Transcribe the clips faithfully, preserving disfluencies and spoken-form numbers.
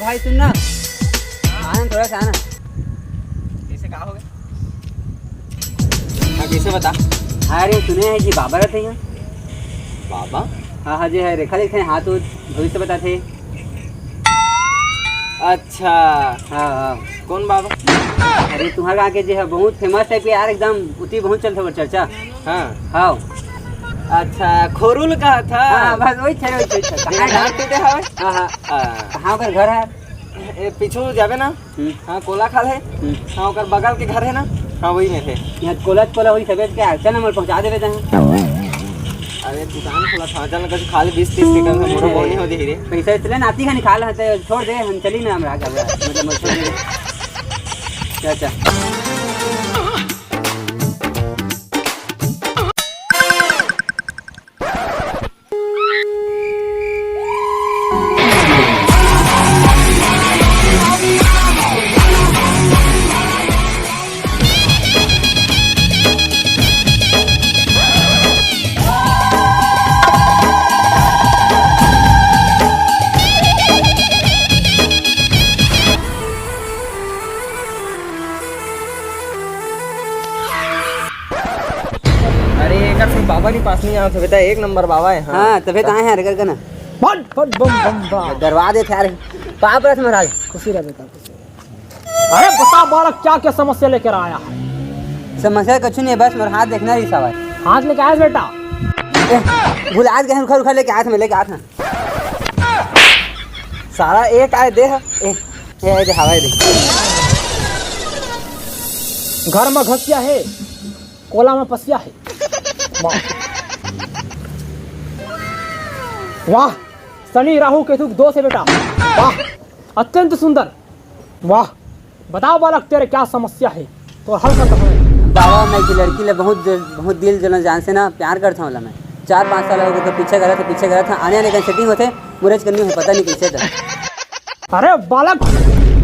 भाई सुन ना, आना थोड़ा सा आना। कैसे, का हो गया? हाँ, कैसे बता? अरे सुने हैं कि बाबा रहते हैं। बाबा? हाँ हाँ, जे है रेखा लिखते हैं, हाँ तो भविष्य बताते। अच्छा। हाँ हाँ। कौन बाबा? अरे तुम्हारे गाँव के जे है बहुत फेमस टाइप के यार, एकदम उती बहुत चलते वो चर्चा। हाँ। हाँ। अच्छा, खोरुल का था। हाँ बस वही छे, वही छे, वही छे। बिना नाम पीटे हवे? हाँ हाँ। हाँ। कहाँ ओकर घर है? ए, पीछू जाबे ना। हम्म। हाँ, कोला खाल है। हम्म। हाँ, ओकर बगल के घर है ना। हाँ, वही में है। यहाँ कोला कोला वही सबे के चल ना, मोर पहुँचा देबे तहाँ। अरे दुकान खोला था, चल ना, कुछ खा ले, बीस तीस के कम से मोरो बोनी हो जाही रे। पैसा इसलिए नाती खानी खा ले, तो छोड़ दे, हम चली ना, हमरा आगे, मतलब, मोर छोड़ दे। अच्छा, अच्छा। अरे, एकर से बाबा के पास नहीं आवत हे बेटा, एक नंबर बाबा है। हाँ। हाँ, तभे तो आए हैं, अरे, करके ना। Bomb, bomb, bomb, bomb, bomb. डरवा देथे यार। पाप रस महाराज। खुशी रह बेटा, खुशी रह। अरे बता बालक, क्या क्या समस्या लेकर आया है? समस्या कुछ नहीं, बस मोर हाथ देखना रहिस हवय। हाथ लेके आया बेटा? ए, भुला गए, रुखा रुखा लेके आया था, मैं लेके आया था। सारा एक आए दे, ए, ए, ए, दे, हवा दे। घर में घसिया है, कोला में पसिया है। वाह। वाह, शनि राहु केतु के दोष है बेटा। वाह, अत्यंत सुंदर। वाह, बताओ बालक, तेरे क्या समस्या है? तो हल कर दो। बाबा, मैं एक लड़की ले बहुत दिल, बहुत दिल जलन जान से ना प्यार करता हूँ ला मैं। चार पाँच साल हो गए, तो पीछे गलत है, पीछे गलत है, आने आने का सेटिंग होते, मुरज करनी है, पता नहीं कैसे था। अरे बालक,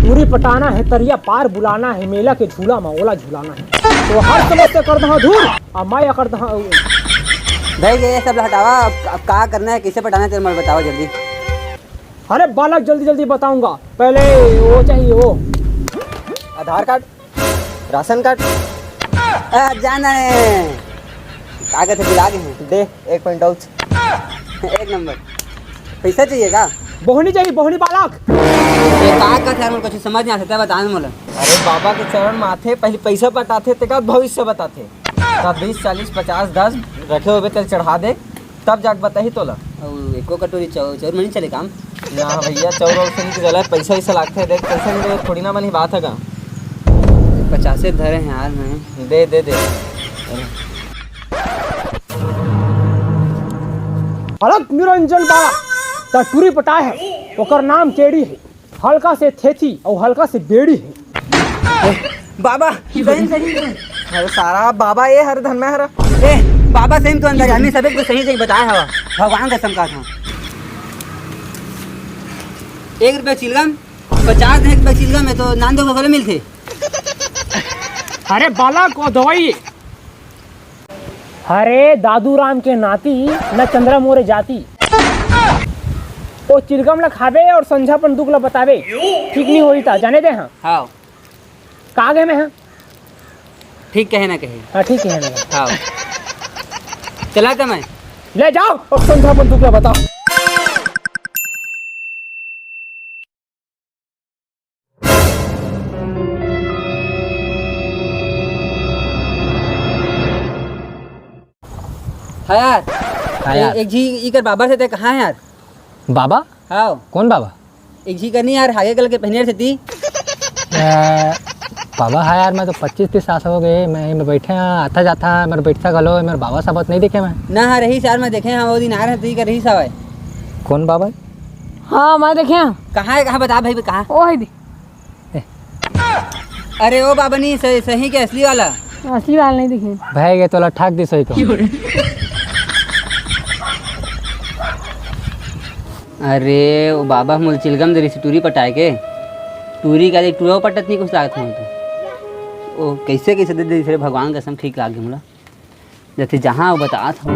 टूरी पटाना है, तरिया पार बुलाना है, मेला के झूला में ओला झुलाना है, तो हर समस्या कर दहा दूर। अब मैं कर दहा। भाई, ये सब हटावा, अब, अब का करना है, कैसे पटाना है, तेरे मन बताओ जल्दी। अरे बालक, जल्दी जल्दी बताऊंगा, पहले वो चाहिए, वो आधार कार्ड। Ration card? आ, जाना है। कागज है, बुला के हैं। दे, एक पॉइंट आउच। एक नंबर। पैसा चाहिए का? बोहनी चाहिए, बोहनी बालक। ये का का यार, मोला कुछ समझ नहीं आता, बता ना मोला। अरे बाबा के चरण में आथे, पहले पैसा पटाथे, तेकर भविष्य बताथे। तब बीस, चालीस, पचास, दस रखे होबे, तेल चढ़ा दे। तब जाके बताही तोला। अउ एको कटोरी चाउ-, चाउर में नहीं चले काम? ना भैया, चाउर वाउर से नहीं चला, पैसा वैसा लागथे। देख, पैसा नहीं देवे, थोड़ी ना मन ही बात है का? पचासे धरे हैं यार मैं। दे, दे, दे। अलख निरंजन बाबा, त टूरी पटाए है, ओकर नाम केड़ी है। हल्का से थेथी अउ हल्का से बेड़ी है। ए, बाबा, सही, सही। अरे सारा बाबा ए हर धन में हरा। ए, बाबा सही में तो अंदर आदमी सबे कुछ सही सही बताए हवा। भगवान कसम का था। एक रुपया चिलगम, पचास एक रुपया चिलगम है तो नान दो भगवान मिलते। अरे बालक, वो दवाई। अरे दादू राम के नाती, न चंद्रा मोरे जाति। ओ चिलगम ल खाबे अउ संझा अपन दुख ल बताबे, ठीक नहीं होही ता, जाने दे। हाँ। हाँ। का गे मैं, हाँ? ठीक कहे ना कहे। हाँ, ठीक कहे ना कहे। हाँ। चला था मैं। ले जाओ अउ संझा अपन दुख ल बताओ। हाँ यार। हाँ यार। ए-, एक झी इकर बाबा से ते कहाँ है यार? बाबा? हाँ। कौन बाबा? एक झी करनी यार, हागे कलर के पहने रहती। ए, बाबा, हाँ यार, मैं तो पच्चीस तीस साल हो गए, मैं, मैं बैठे हाँ, आता जाता, मेरे बैठता घलो, मेरे बाबा साहब नहीं देखे मैं। ना, हाँ, रही यार, मैं देखे हाँ, वो दिन आ रहे, तू ही कर रही साहब। कौन बाबा? हाँ, मैं देखे हाँ। कहाँ है, कहाँ बता भाई, कहाँ? ओ है दे। ए। अरे ओ बाबा, नहीं, सही, सही के असली वाला। असली वाला नहीं देखे। भाई, ये तोला ठग दिस होही तो। अरे, ओ बाबा, मोला चिलगम दे रहिस टूरी पटाए के। टूरी का देख, टूरा पटत नहीं कुछ लागत हो तो। ओ, कैसे, कैसे दे दे रे भगवान कसम, ठीक लाग गे मोला। जैसे जहाँ वो बतात हो।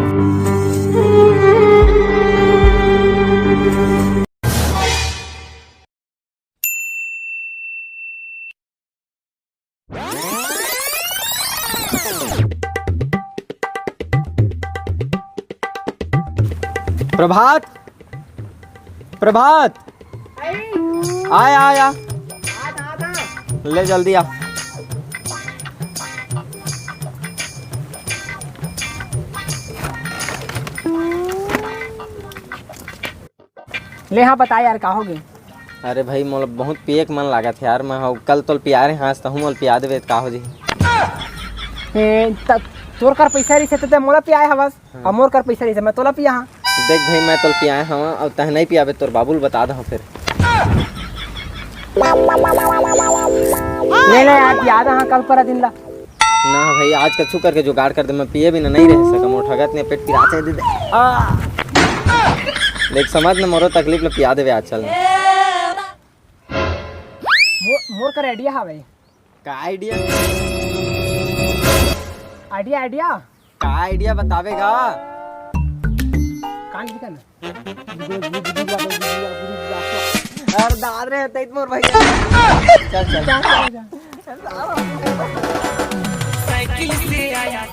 प्रभात, प्रभात, आय, आय, आ। ले जल्दी आ। ले हाँ, बता यार, का होगे? अरे भाई, मोला बहुत पिए के मन लागत हे यार। मैं हव, कल तोल पिया रहे हाँ, आज तहूँ मोला पिया देबे, त का हो जही? ए, त तोर कर पैसा रहिसे त ते मोला पियाए हवस, हाँ। अउ मोर कर पैसा रहिसे मैं तोला पिया हाँ। देख भाई, मैं तोल पियाए हव, अउ तह नहीं पियाबे, तोर बाबू ल बता दहूँ फिर। ले ले यार, पिया दे हाँ, कल पर दिन ला। ना भाई, आज कछु करके जुगाड़ कर दे, मैं पिए बिना नहीं रह सकम, मोर ठगत ने पेट पिरात हे, दे दे। आ। देख समझ न, मोरो तकलीफ ल पिया देबे आज, चल न। मो-, मोर कर idea हावय। का idea? Idea, idea। का idea बताबे गा? कान दिखा ना। अरे दाद रे, तैत मोर भैया। चल, चल। साइकिल से आया।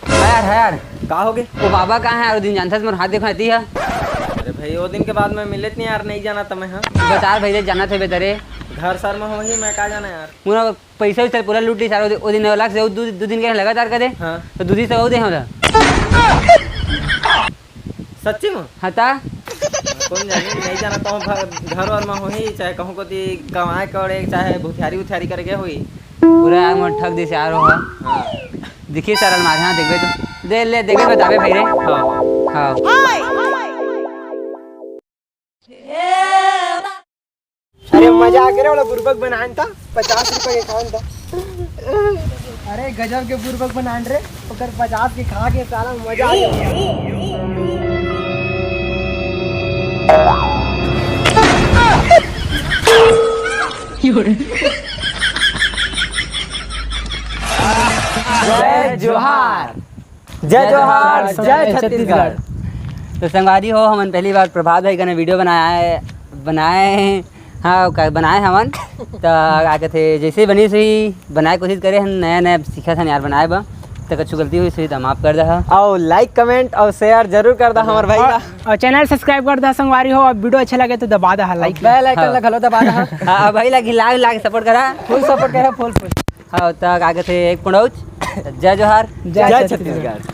हाँ यार, हाँ यार। का होगे? वो बाबा कहाँ हे यार? वो दिन जानथस मोर हाथ देखो एती हे। अरे भाई, वो दिन के बाद मैं मिले नहीं यार, नहीं जाना था मैं, हाँ। बता यार भाई, जानत हे बेतरे। घर सर में होही, मैं का जाना यार। पूरा पैसा वैसा पूरा लूट ली सारा। वो दिन अलग से वो दो, दो दिन के लगातार करे। हाँ। तो दो दिन से वो दे हमरा। सच्ची में? हाँ ता? कौन जाने, नहीं जाना तो घर, घर वर में होही, चाहे कहूँ कोती कमाए करे, चाहे भुथियारी उथियारी करे गए होही। पूरा यार मोर ठग दिस यार हो। हाँ। दिखी सरल मारे, हाँ, देखबे तो। दे ले, देखबे बताबे भाई रे। हाँ। हाँ। अरे मजा आ गया रे, वाला बुरबक बनान था, पचास रुपए के खान था। अरे गजब के बुरबक बनान रे, ओकर पचास के खा के साला मजा आ गया। जय जोहार। जय जोहार, जय छत्तीसगढ़। तो संगवारी हो, हमन पहली बार प्रभात भाई कने video बनाए, बनाए, हाँ, का, बनाए हमन। त का कथे, जैसे बनी सही बनाए कोशिश करे हन, नया नया सीखत हन यार बनाए बर। त कछु गलती होइस होही त माफ कर दहा। अउ like, comment अउ share जरूर कर दहा हमर भाई ला। अउ channel subscribe कर दहा संगवारी हो, अउ video अच्छा लगे तो दबा दहा like। Bell icon ला घलो दबा दहा। हाँ, भाई ला घिला, घिला के support करा। Full support करा, full, full। हाँ, त का कथे, एक पुड़ौच, जय जोहार, जय जय छत्तीसगढ़। छत्तीसगढ़।